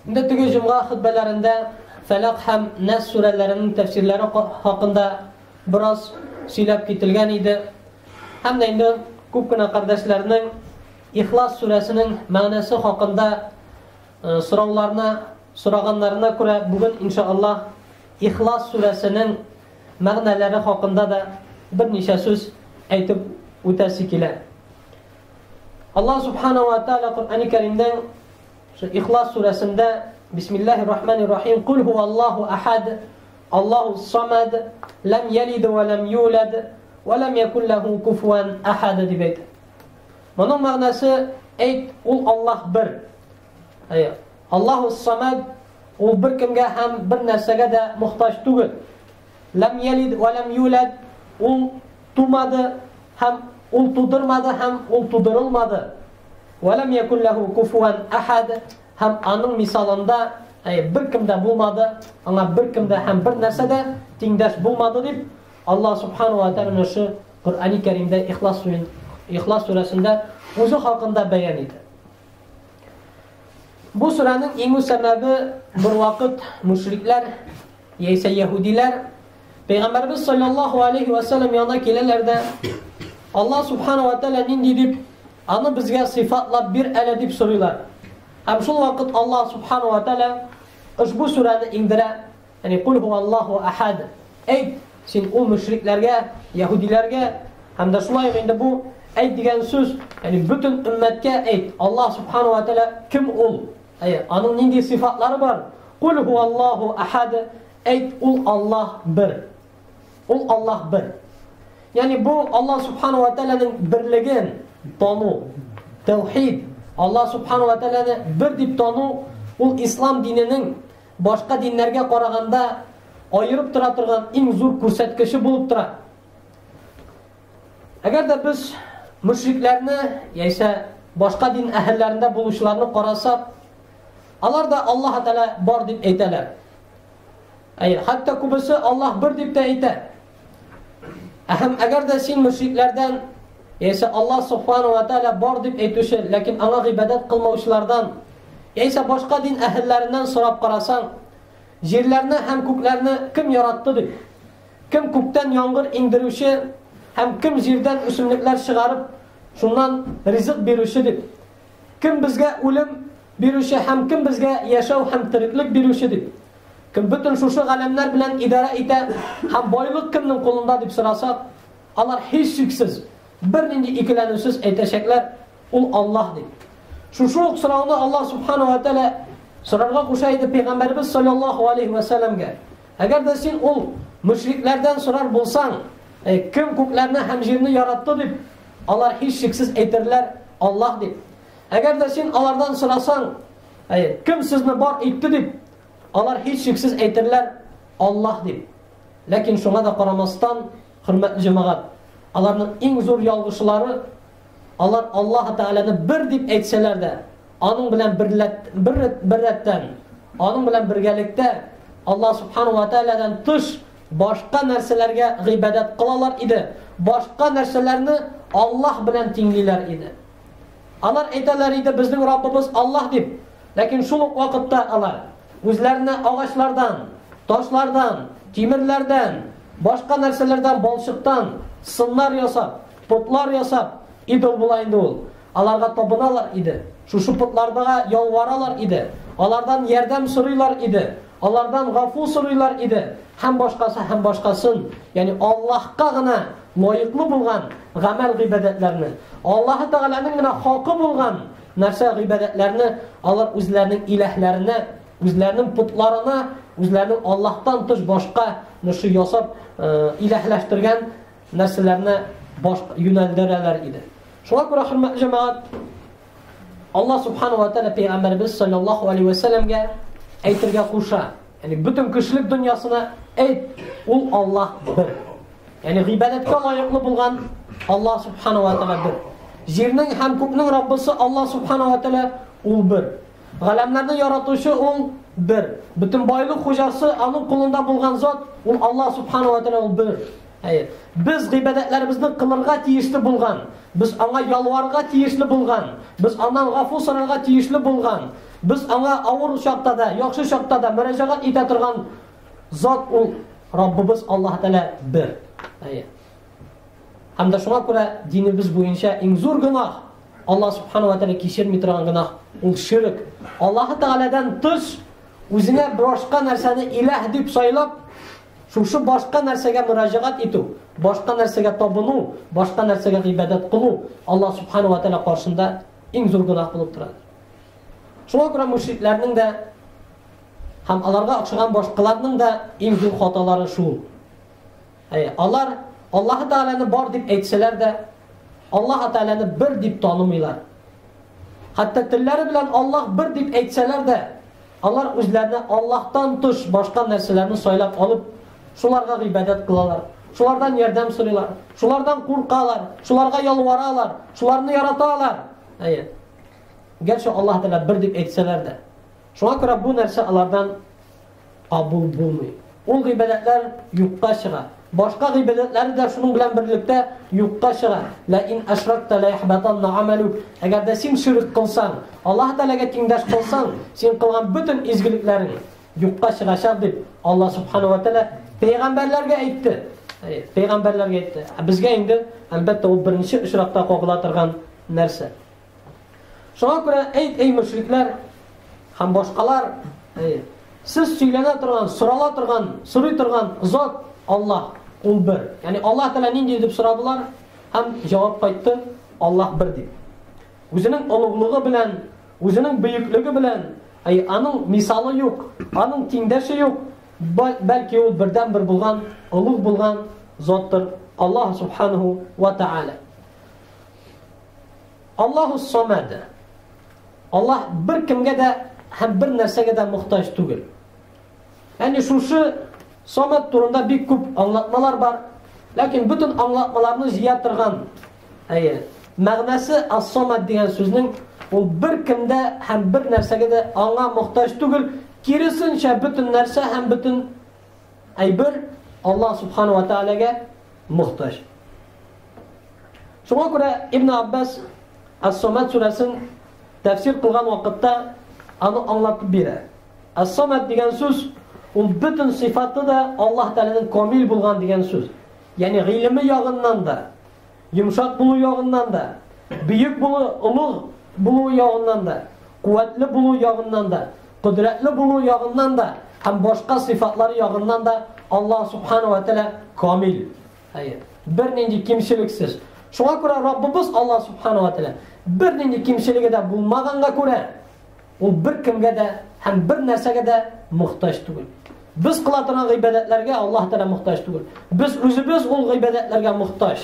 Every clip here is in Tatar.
Инде теге җомга хөтбәләрендә Фәләк һәм Нәс сүрәләренең тәфсирләре хакында бераз сөйләп кителгән иде. Һәм дә инде күп кенә кардәшләрнең Ихлас сүрәсенең мәгънәсе хакында сорауларны сораганнарына күрә бүген иншааллаһ Ихлас сүрәсенең мәгънәләре хакында да берничә сүз әйтеп үтәсе килә. Аллаһ субханаһу ва тааля Коръәни Кәримдә Ихлас сүрәсендә Бисмиллаһир рахманир рахим Кул хуаллаһу ахад Аллаһу самад лам ялид ва лам юлад ва лам якул лаху куфуан ахад дип әйтә. Моның мәгънәсе әйт, ул Аллаһ бер. Әйе. Аллаһу самад ул бер кемгә һәм бер нәрсәгә дә мохтаҗ түгел. Лам ялид ва лам юлад ул тумады һәм ул тудырмады һәм ул тудырылмады. Ва лам якул лаху куфуан ахад һәм аның мисалында бер кем дә булмады, аңа бер кем дә һәм бер нәрсә дә тиңдәш булмады дип Аллаһ субхану ва тааля шушы Коръәни Кәримдә Ихлас Ихлас сүрәсендә үзе хакында бәян итә. Бу сүрәнең иңү сәбәбе бер вакыт мушрикләр яисә яһүдиләр Пәйгамбәрбез саллаллаһу алейхи ва саллям янына киләләр дә Аллаһ субхану ва тааля нинди дип аны безгә сыйфатлап бир әле дип сорыйлар. Һәм шул вакыт Аллаһ субхану ва тааля ошбу сүрәне иңдерә. Ягъни кул хуаллаһу ахад. Әйт, син ул мөшрикләргә, яһүдиләргә һәм дә шулай ук инде бу әйт дигән сүз, ягъни бөтен өммәткә әйт. Аллаһ субхану ва тааля кем ул? Әйе, аның нинди сыйфатлары бар? Кул хуаллаһу ахад. Әйт, ул Аллаһ бер. Ул Аллаһ бер. Ягъни бу Аллаһ субхану ва тааляның берлеген тану, тәүхид, Аллаһ субхану ва тааляны бер дип тану, ул ислам диненең башка диннәргә караганда аерып тора торган иң зур күрсәткече булып тора. Әгәр дә без мөшрикләрне яисә башка дин әһелләрендә булучыларны карасак, алар да Аллаһ Тәгалә бар дип әйтәләр. Әйе, хәтта күбесе Аллаһ бер дип тә әйтә. Һәм әгәр дә син мөшрикләрдән яисә Аллаһ субхану ва тааля бар дип әйтүче, ләкин аңа гыйбадәт кылмаучылардан, яисә башка дин әһелләреннән сорап карасаң, җирләрне һәм күкләрне кем яратты дип, кем күктән яңгыр иңдерүче һәм кем җирдән үсемлекләр чыгарып, шуннан ризык бирүче дип, кем безгә үлем бирүче һәм кем безгә яшәү һәм тереклек бирүче дип, кем бөтен шушы галәмнәр белән идарә итә һәм байлык кемнең кулында дип сорасак, алар һичшиксез, бернинди икеләнүсез әйтәчәкләр, ул Аллаһ дип. Шушы ук сорауны Аллаһ субхану ва тааля сорарга куша иде пәйгамбәрбез саллаллаһу алейхи ва сәлламгә. Әгәр дә син ул мөшрикләрдән сорар булсаң, кем күкләрне һәм җирне яратты дип, алар һичшиксез әйтерләр, Аллаһ дип. Әгәр дә син алардан сорасаң, кем сезне бар итте дип, алар һичшиксез әйтерләр, Аллаһ дип. Ләкин шуңа да карамастан, хөрмәтле җәмәгать, аларның иң зур ялгышлары, алар Аллаһ Тәгаләне бер дип әйтсәләр дә, аның белән бер рәттән, аның белән бергәлектә Аллаһ субхану ва тәгаләдән тыш башка нәрсәләргә гыйбадәт кылалар иде, башка нәрсәләрне Аллаһ белән тиңлиләр иде. Алар әйтәләр иде, безнең Раббыбыз Аллаһ дип. Ләкин шул ук вакытта алар үзләренә агачлардан, ташлардан, тимерләрдән, башка нәрсәләрдән, балчыктан сыннар ясап, потлар ясап, идол була инде ул. Аларга табыналар иде. Шушы потларга ялваралар иде. Алардан ярдәм сорыйлар иде. Алардан гафу сорыйлар иде. Һәм башкасы, һәм башкасын. Ягъни Аллаһка гына лаеклы булган гамәл гыйбадәтләрне, Аллаһ Тәгаләнең генә хакы булган нәрсә гыйбадәтләрне алар үзләренең иләһләренә, үзләренең потларына, үзләренең Аллаһтан тыш башка нәрсә ясап иләһләштергән нәрсәләрне баш юнәлдерәләр иде. Шуңа күрә хөрмәтле җәмәгать, Аллаһ субхану ва тааля пәйгамбәребез саллаллаһу алейхи ва сәлламгә әйтергә куша. Ягъни бөтен кешелек дөньясына әйт, ул Аллаһ бер. Ягъни гыйбадәткә лаеклы булган Аллаһ субхану ва тааля бер. Җирнең һәм күкнең Раббысы Аллаһ субхану ва тааля ул бер. Галәмнәрне яратучы ул бер. Бөтен байлык хуҗасы аның кулында булган зат ул Аллаһ субхану ва тааля ул бер. Әйе. Без гыйбадәтләребезне кылырга тиешле булган, без аңа ялварырга тиешле булган, без аннан гафу сорарга тиешле булган. Без аңа авыр чакта да, яхшы чакта да мөрәҗәгать итә торган зат ул Раббыбыз Аллаһ Тәгалә бер. Әйе. Һәм дә шуңа күрә динебез буенча иң зур гөнаһ, Аллаһ Субхану ва Тәгалә кичерми торган гөнаһ, ул ширк. Аллаһ Тәгаләдән тыш үзеңә башка нәрсәне иләһ дип сайлап, шушы башка нәрсәгә мөрәҗәгать итү, башка нәрсәгә табыну, башка нәрсәгә гыйбадәт кылу Аллаһ Субхану ва Тәгалә каршында иң зур гөнаһ булып тора. Шуңа күрә мөшрикләрнең дә һәм аларга охшаган башкаларның да иң зур хаталары шул. Әйе, алар Аллаһ Тәгаләне бар дип әйтсәләр дә, Аллаһ Тәгаләне бер дип танымыйлар. Хәтта телләре белән Аллаһ бер дип әйтсәләр дә, алар үзләренә Аллаһтан тыш башка нәрсәләрне сайлап алып, шуларга гыйбадәт кылалар, шулардан ярдәм сорыйлар, шулардан куркалар, шуларга ялваралар, шуларны яраталар. Әйе. Гәрчә Аллаһ Тәгалә бер дип әйтсәләр дә. Шуңа күрә бу нәрсә алардан кабул булмый. Ул гыйбадәтләр юкка чыга. Башка гыйбадәтләре дә шуның белән берлектә юкка чыга. Ла ин ашракта ла яхбатанна амалук. Әгәр дә син ширк кылсаң, Аллаһ Тәгаләгә тиңдәш кылсаң, син кылган бөтен изгелекләрең юкка чыгачак дип Аллаһ Субхану ва Тәгалә пәйгамбәрләргә әйтте. Пәйгамбәрләргә әйтте. Ә безгә инде, әлбәттә, ул беренче очракта кагыла торган нәрсә. Шуңа күрә әйт, эй мөшрикләр һәм башкалар, әй, сез сөйләнә торган, сорала торган, сорый торган зат Аллаһ, ул бер. Ягъни Аллаһ Тәгалә нинди дип сорадылар һәм җавап кайтты, Аллаһ бер дип. Үзенең олуглыгы белән, үзенең бөеклеге белән, әй, аның мисалы юк, аның тиңдәше юк, бәлки ул бердән-бер булган, олуг булган заттыр Аллаһ субханаху ва тааля. Аллаһу Самад. Аллаһ бер кемгә дә һәм бер нәрсәгә дә мохтаҗ түгел. Ягъни шушы Самад турында бик күп аңлатмалар бар. Ләкин бөтен аңлатмаларны җыя торган, әйе, мәгънәсе Ас-Самад дигән сүзнең ул бер кемдә һәм бер нәрсәгә дә аңа мохтаҗ түгел, киресенчә бөтен нәрсә һәм бөтен әйбер Аллаһ субхану ва таалагә мохтаҗ. Шуңа күрә Ибн Аббас Ас-Самад сүрәсен тәфсир кылган вакытта аны аңлатып бирә. Ас-Самад дигән сүз ул бөтен сыйфаты да Аллаһ Тәгаләнең камил булган дигән сүз. Ягъни гыйлеме ягыннан да, йомшак булу ягыннан да, бөек булу, олуг булу ягыннан да, куәтле булу ягыннан да, кодрәтле булу ягыннан да һәм башка сыйфатлары ягыннан да Аллаһ Субхану ва Тәгалә камил. Әйе. Бернинди кимчелексез. Шуңа күрә Раббыбыз Аллаһ Субхану ва Тәгалә бернинди кимчелеге дә булмаганга күрә, ул бер кемгә дә һәм бер нәрсәгә дә мохтаҗ түгел. Без кыла торган гыйбадәтләргә Аллаһ Тәгалә мохтаҗ түгел. Без үзебез ул гыйбадәтләргә мохтаҗ.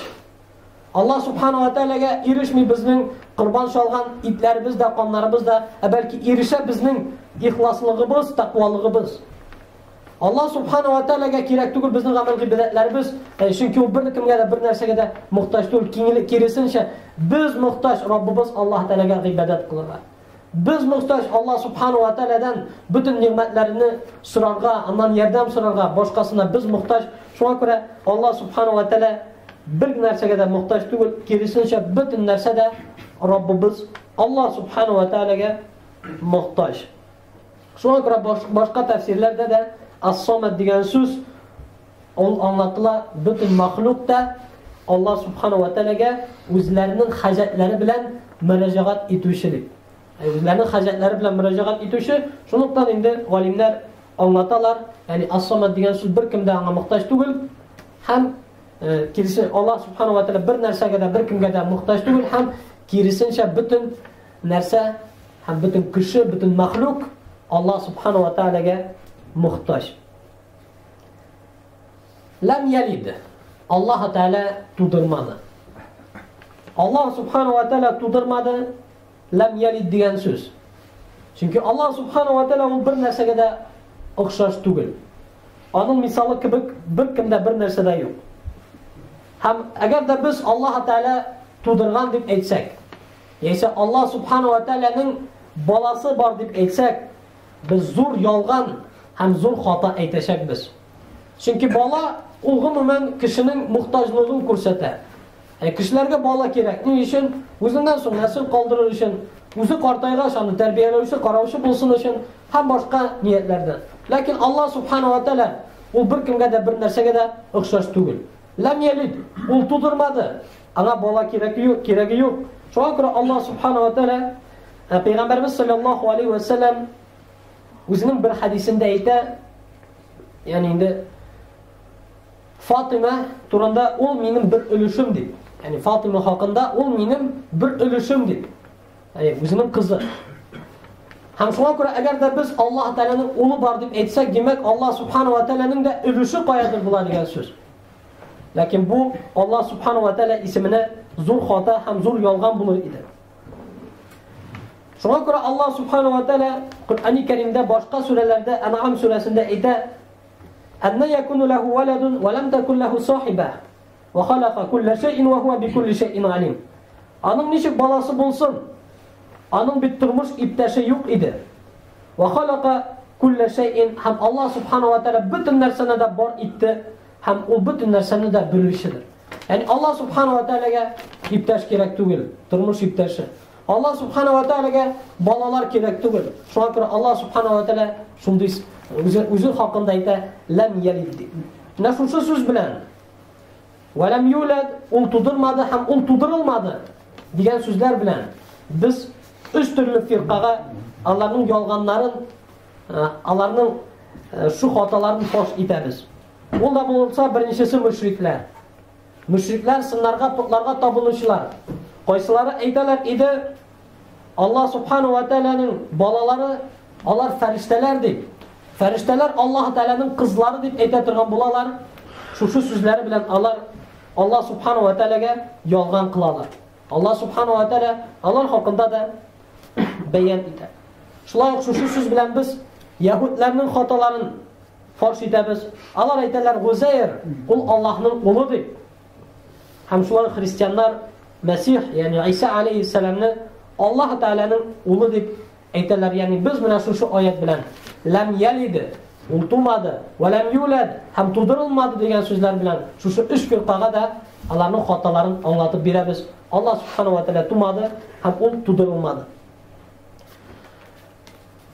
Аллаһ Субхану ва Тәгаләгә ирешми безнең корбан чалган итләребез дә, каннарыбыз да, ә бәлки ирешә безнең ихласлыгыбыз, тәкъвалыгыбыз. Аллаһ Субхану ва Тәгаләгә кирәк түгел безнең гамәл-гыйбадәтләребез, э, чөнки ул беркемгә дә, бер нәрсәгә дә мохтаҗ түгел. Киресенчә, без мохтаҗ Раббыбыз Аллаһ Тәгаләгә гыйбадәт кылырга. Без мохтаҗ Аллаһ Субхану ва Тәгаләдән бөтен нигъмәтләрне сорарга, аннан ярдәм сорарга, башкасына без мохтаҗ. Шуңа күрә Аллаһ Субхану ва Тәгалә бер нәрсәгә дә мохтаҗ түгел, киресенчә, бөтен нәрсә дә Раббыбыз Аллаһ Субхану ва Тәгаләгә мохтаҗ. Шуңа күрә башка тәфсирләрдә дә Ас-Самад дигән сүз ул аңлатыла бөтен махлук та Аллаһ субхану ва тәгаләгә үзләренең хаҗәтләре белән мөрәҗәгать итүче дип. Үзләренең хаҗәтләре белән мөрәҗәгать итүче, шунлыктан инде галимнәр аңлаталар, ягъни Ас-Самад дигән сүз беркем дә аңа мохтаҗ түгел һәм э, киресе Аллаһ субхану ва тәгалә бер нәрсәгә дә беркемгә дә мохтаҗ түгел һәм киресенчә бөтен нәрсә һәм бөтен кеше, бөтен мәхлук Аллаһ субхану ва таалагә мохтаҗ. Ләм ялид. Аллаһ Тааля тудырмады. Аллаһ субхану ва тааля тудырмады. Ләм ялид дигән сүз. Чөнки Аллаһ субхану ва тааля ул бер нәрсәгә дә охшаш түгел. Аның мисалы кебек бер кемдә бер нәрсә дә юк. Һәм әгәр дә без Аллаһ Тааля тудырган дип әйтсәк, Яисә Аллаһ Субхану ва Тәгаләнең баласы бар дип әйтсәк, без зур ялган һәм зур хата әйтәчәкбез. Чөнки бала ул гомумән кешенең мохтаҗлыгын күрсәтә. Ә кешеләргә бала кирәк. Ни өчен? Үзеннән соң нәсел калдырыр өчен. Үзе картайгач, аны тәрбияләүче, караучы булсын өчен һәм башка ниятләрдән. Ләкин Аллаһ субхана ва тәгалә ул беркемгә дә бер нәрсәгә дә охшаш түгел. Ләм ялид, ул тудырмады. Аңа бала кирәк юк, кирәге юк. Шуңа күрә Аллаһ субхана ва тәгалә э, Пәйгамбәрбез саллаллаһу алейхи ва сәлләм үзенең бер хәдисендә әйтә, ягъни инде Фатима турында ул минем бер өлешем дип. Ягъни Фатима хакында ул минем бер өлешем дип. Ягъни үзенең кызы. Һәм шуңа күрә әгәр дә без Аллаһ Тәгаләнең улы бар дип әйтсәк, димәк Аллаһ Субхану ва Тәгаләнең дә өлеше каядыр була дигән сүз. Ләкин бу Аллаһ Субхану ва Тәгалә исеменә зур хата һәм зур ялган булыр иде. Шуңа күрә Аллаһ Субхану ва Тәгалә Коръәни Кәримдә башка сүрәләрдә Ән'ам сүрәсендә әйтә: "Әнна якуну лаху валадун ва лам такун лаху сахиба ва халака кулла шәйин ва хуа бикулли шәйин алим." Аның ничек баласы булсын? Аның бит тормыш иптәше юк иде. Ва халака кулла шәйин һәм Аллаһ Субхану ва Тәгалә бөтен нәрсәне дә бар итте һәм ул бөтен нәрсәне дә белүчедер. Ягъни Аллаһ Субхану ва Тәгаләгә иптәш кирәк түгел, тормыш иптәше. Аллаһ Субхану ва Тәгаләгә балалар кирәк түгел. Шуңа күрә Аллаһ Субхану ва Тәгалә шундый үзе үзе хакында әйтә, ләм ялид дип. Менә шушы сүз белән ва ләм юлад ул тудырмады һәм ул тудырылмады дигән сүзләр белән без өч төрле фиркага аларның ялганнарын, аларның шу хаталарын фаш итәбез. Ул да булса беренчесе мөшрикләр. Мөшрикләр сыннарга, потларга табынучылар. Кайсылары әйтәләр иде, Аллаһ субхану ва тәгаләнең балалары алар фәрештәләр дип. Фәрештәләр Аллаһ Тәгаләнең кызлары дип әйтә торган булалар. Шушы сүзләре белән алар Аллаһ субхану ва тәгаләгә ялган кылалар. Аллаһ субхану ва тәгалә алар хакында да бәян итә. Шулай ук шушы сүз белән без яһүдләрнең хаталарын фаш итәбез. Алар әйтәләр, Гузәйр, ул Аллаһның улы дип. Һәм шулай христианнар Мәсих, ягъни Иса алейһиссәламны Аллаһ Тәгаләнең улы дип әйтәләр. Ягъни без менә шушы аят белән ләм ялид, ул тумады, ва ләм юлад һәм тудырылмады дигән сүзләр белән шушы өч фиркага да аларның хаталарын аңлатып бирәбез. Аллаһ субхану ва тәгалә тумады һәм ул тудырылмады.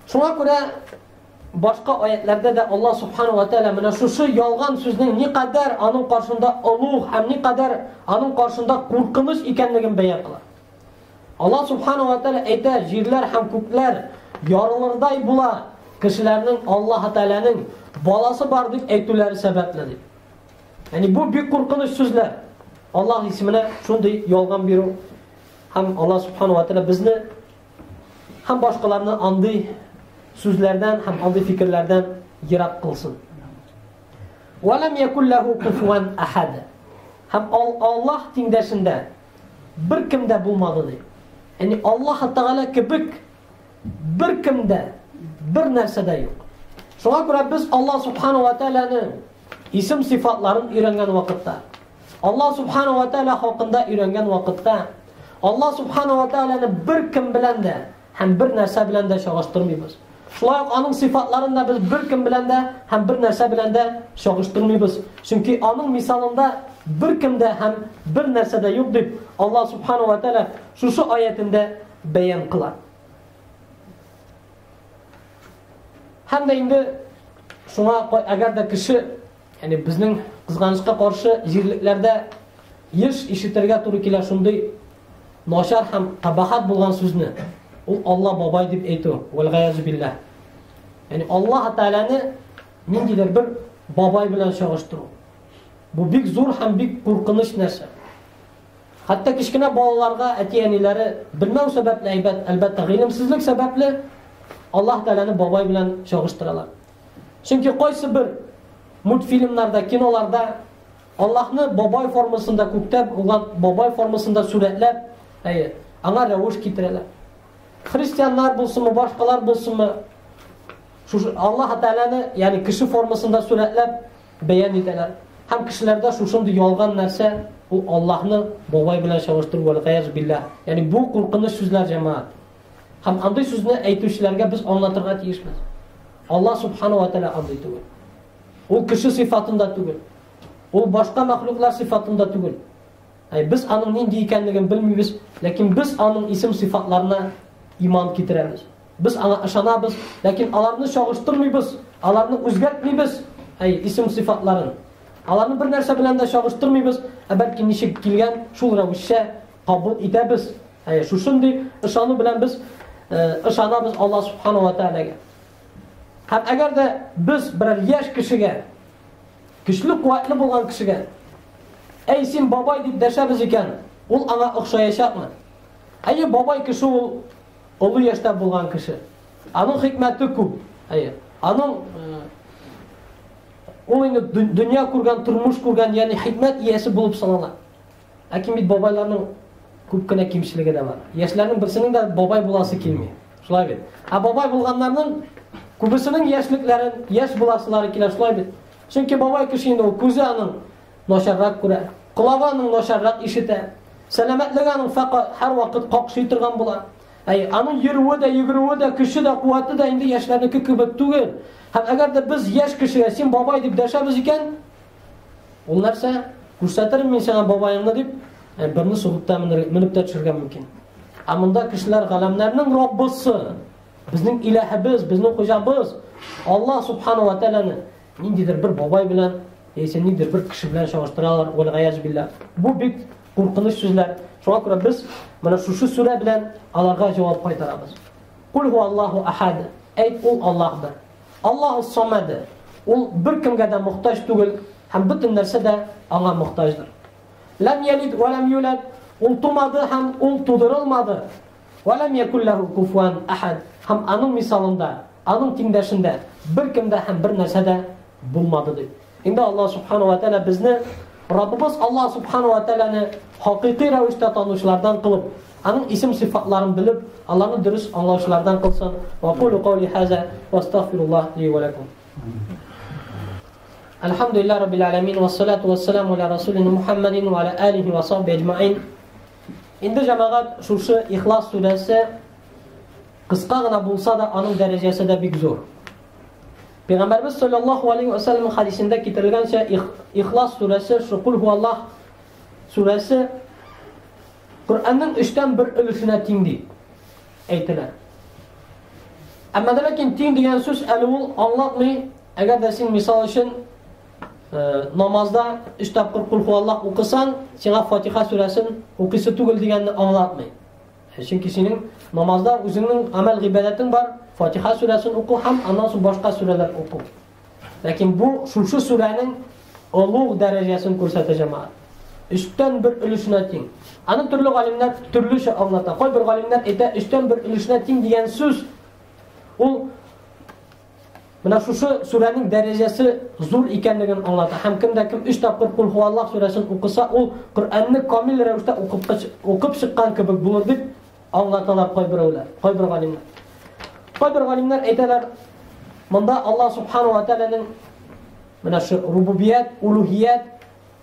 Шуңа күрә башка аятләрдә дә Аллаһ субхану ва тәгалә менә шушы ялган сүзнең никадәр аның каршында олуг һәм никадәр аның каршында куркыныч икәнлеген бәян кыла. Аллаһ субхану ва тәгалә әйтә, җирләр һәм күкләр ярылырдай була кешеләрнең Аллаһ Тәгаләнең баласы бар дип әйтүләре сәбәпле дип. Ягъни бу бик куркыныч сүзләр. Аллаһ исеменә шундый ялган бирү һәм Аллаһ субхану ва тәгалә безне һәм башкаларны андый сүзләрдән һәм андый фикерләрдән ерак кылсын. Ва лам якул лаху куфуан ахад. Һәм Аллаһ тиңдәшендә бер кем дә булмады ди. Ягъни Аллаһ Тәгалә кебек бер кем дә бер нәрсә дә юк. Шуңа күрә без Аллаһ субхану ва тәгаләнең исем сыйфатларын өйрәнгән вакытта Аллаһ субхану ва тәгалә хакында өйрәнгән вакытта Аллаһ субхану ва тәгаләне бер кем белән дә һәм бер нәрсә белән дә чагыштырмыйбыз. Шулай ук аның сыйфатларын да без бер кем белән дә һәм бер нәрсә белән дә чагыштырмыйбыз. Чөнки аның мисалында бер кем дә һәм бер нәрсә дә юк дип Аллаһ субхану ва тәгалә шушы аятендә бәян кыла. Һәм дә инде шуңа әгәр дә кеше Ягъни безнең кызганычка каршы җирлекләрдә еш ишетергә туры килә шундый начар һәм кабахат булган сүзне. Ул Алла бабай дип әйтү, вәлгаязу билләһ. Ягъни Аллаһ Тәгаләне ниндидер бер бабай белән чагыштыру. Бу бик зур һәм бик куркыныч нәрсә. Хәтта кечкенә балаларга әти-әниләре белмәү сәбәпле, әйбәт, әлбәттә, гыйлемсезлек сәбәпле Аллаһ Тәгаләне бабай белән чагыштыралар. Чөнки кайсы бер мультфильмнарда, киноларда Аллаһны бабай формасында күктә булган бабай формасында сурәтләп, әйе, аңа рәвеш китерәләр. Христианнар булсынмы, башкалар булсынмы, шушы Аллаһ Тәгаләне, ягъни кеше формасында сурәтләп бәян итәләр. Һәм кешеләрдә шушындый ялган нәрсә, ул Аллаһны бабай белән чагыштыру, вәлгаяз билләһ. Ягъни бу куркыныч сүзләр, җәмәгать. Һәм андый сүзне әйтүчеләргә без аңлатырга тиешбез. Аллаһ субхану ва тәгалә андый түгел. Ул кеше сыйфатында түгел. Ул башка мәхлуклар сыйфатында түгел. Әй, без аның нинди икәнлеген белмибез, ләкин без аның исем сыйфатларына иман китерәбез. Без аңа ышанабыз, ләкин аларны чагыштырмыйбыз, аларны үзгәртмибез, әй, исем сыйфатларын. Аларны бер нәрсә белән дә чагыштырмыйбыз, ә бәлки ничек килгән, шул рәвешчә кабул итәбез. Әй, шушындый ышану белән без ышанабыз Аллаһ субхану ва таалагә. Һәм әгәр дә без берәр яшь кешегә, көчле куәтле булган кешегә, әй, син бабай дип дәшәбез икән, ул аңа охшаячакмы? Әйе, бабай кеше ул олы яшьтә булган кеше. Аның хикмәте күп. Әйе. Аның ул инде дөнья күргән, тормыш күргән, ягъни хикмәт иясе булып санала. Ләкин бит бабайларның күп кенә кимчелеге дә бар. Яшьләрнең берсенең дә бабай буласы килми. Шулай бит. Ә бабай булганнарның күбесенең яшьлекләрен, яшь буласылары килә, шулай бит. Чөнки бабай кеше инде ул күзе аның начаррак күрә, колагы аның начаррак ишетә, сәламәтлеге аның фәкать һәрвакыт какшый торган була. Әй, аның йөрүе дә, йөгерүе дә, көче дә, куәте дә инде яшьләрнеке кебек түгел. Һәм әгәр дә без яшь кешегә син бабай дип дәшәбез икән, ул нәрсә? Күрсәтермен мин сиңа бабаеңны дип, берне сугып та менеп тә төшергә мөмкин. Ә монда кешеләр галәмнәрнең Раббысы, безнең илаһыбыз, безнең хуҗабыз Аллаһ субхану ва тааляны ниндидер бер бабай белән яисә ниндидер бер кеше белән чагыштыралар, вәлгаяз билла. Бу бик куркыныч сүзләр. Шуңа күрә без менә шушы сүрә белән аларга җавап кайтарабыз. Кул хуаллаһу ахад. Әйт, ул Аллаһ бер. Аллаһу самад. Ул бер кемгә дә мохтаҗ түгел һәм бөтен нәрсә дә аңа мохтаҗдыр. Ләм ялид ва ләм юлад. Ул тумады һәм ул тудырылмады. Ва ләм якул ләһу куфуан ахад. Һәм аның мисалында, аның тиңдәшендә бер кем дә һәм бер нәрсә дә булмады дип. Инде Аллаһ субхану ва тааля безне Раббыбыз Аллаһ субхану ва тааляны хакыйкый рәвештә танучылардан кылып, аның исем сыйфатларын белеп, аларны дөрес аңлаучылардан кылсын. Ва кулу каули хаза ва астагфируллаһ ли ва лакум. Әлхәмдүлилләһ раббил аламин ва салату ва саламу аля расулина Мухаммадин ва аля алихи ва сахбихи аҗмаин. Инде җәмәгать шушы Ихлас сүрәсе кыска гына булса да, аның дәрәҗәсе дә бик зур. Пәйгамбәрбез саллаллаһу алейхи ва саллям хадисендә китерелгәнчә, Ихлас сүрәсе, шу Кул хуаллаһ сүрәсе Коръәннең өчтән бер өлешенә тиң дип әйтелә. Әмма дә ләкин тиң дигән сүз әле ул аңлатмый, әгәр дә син мисал өчен намазда өч тапкыр Кул хуаллаһ укысаң, сиңа Фатиха сүрәсен укыйсы түгел дигәнне аңлатмый. Чөнки синең намазда үзеңнең гамәл гыйбадәтең бар, Фатиха сүрәсен уку һәм аннан соң башка сүрәләр уку. Ләкин бу шушы сүрәнең олуг дәрәҗәсен күрсәтә җәмәгать. Өчтән бер өлешенә тиң. Аны төрле галимнәр төрлечә аңлата. Кайбер галимнәр әйтә, өчтән бер өлешенә тиң дигән сүз ул Менә шушы сүрәнең дәрәҗәсе зур икәнлеген аңлата. Һәм кем дә кем өч тапкыр Кул хуаллаһ сүрәсен укыса, ул Коръәнне камил рәвештә укып, укып чыккан кебек булыр дип аңлаталар кайберәүләр, кайбер галимнәр. Кайбер галимнәр әйтәләр, монда Аллаһ субхану ва тааляның менә шу рубубият, улухият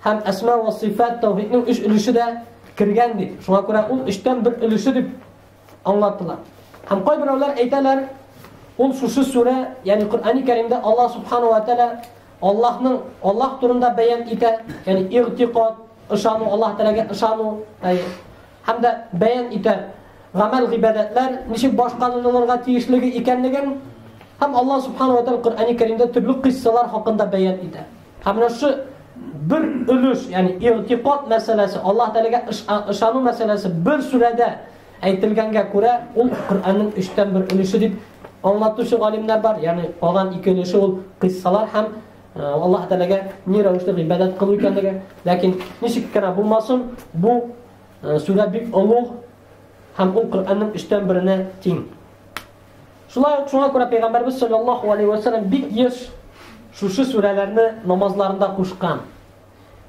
һәм әсма ва сыйфат тәүхиднең өч өлеше дә кергән дип. Шуңа күрә ул өчтән бер өлеше дип аңлаттылар. Һәм кайберәүләр әйтәләр, ул шушы сүрә, ягъни Коръәни Кәримдә Аллаһ субхану ва тааля Аллаһның Аллаһ турында бәян итә, ягъни игътикад, ышану, Аллаһ Тәгаләгә ышану, һәм дә бәян итә гамәл гыйбадәтләр ничек башкарылырга тиешлеге икәнлеген һәм Аллаһ субхану ва тааля Коръәни Кәримдә төрле кыйссалар хакында бәян итә. Һәм менә шу бер өлеш, ягъни игътикад мәсьәләсе, Аллаһ Тәгаләгә ышану мәсьәләсе бер сүрәдә әйтелгәнгә күрә, ул Коръәннең өчтән бер өлеше дип аңлатучы галимнәр бар. Ягъни калган ике өлеше ул кыйссалар һәм Аллаһ Тәгаләгә ни рәвешле гыйбадәт кылу икәнлеге. Ләкин ничек кенә булмасын, бу сүрә бик олуг һәм ул Коръәннең өчтән беренә тиң. Шулай ук шуңа күрә Пәйгамбәрбез саллаллаһу алейһи ва саллям бик еш шушы сүрәләрне намазларында кушкан.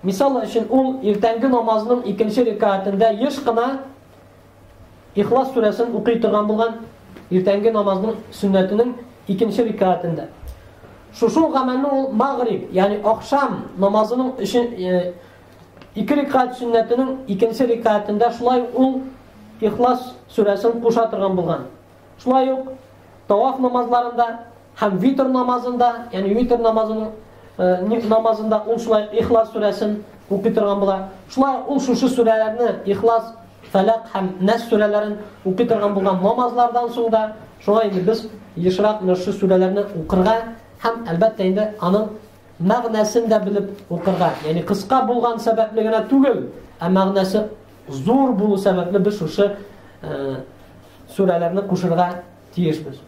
Мисал өчен, ул иртәнге намазның икенче рекәгатендә еш кына Ихлас сүрәсен укый торган булган, иртәнге намазның сөннәтенең икенче рекәгатендә. Шушы гамәлне ул магриб, ягъни ахшам намазының өчен ике рекәгать сөннәтенең икенче рекәгатендә шулай ул Ихлас сүрәсен куша торган булган. Шулай ук таваф намазларында һәм витр намазында, ягъни витр намазының намазында ул шулай Ихлас сүрәсен укый торган була. Шулай ул шушы сүрәләрне Ихлас, Фәләк һәм Нәс сүрәләрен укый торган булган намазлардан соң да. Шуңа инде без ешрак менә шушы сүрәләрне укырга һәм, әлбәттә инде, аның мәгънәсен дә белеп укырга. Ягъни кыска булган сәбәпле генә түгел, ә мәгънәсе зур булу сәбәпле без шушы сүрәләрне кушырга тиешбез.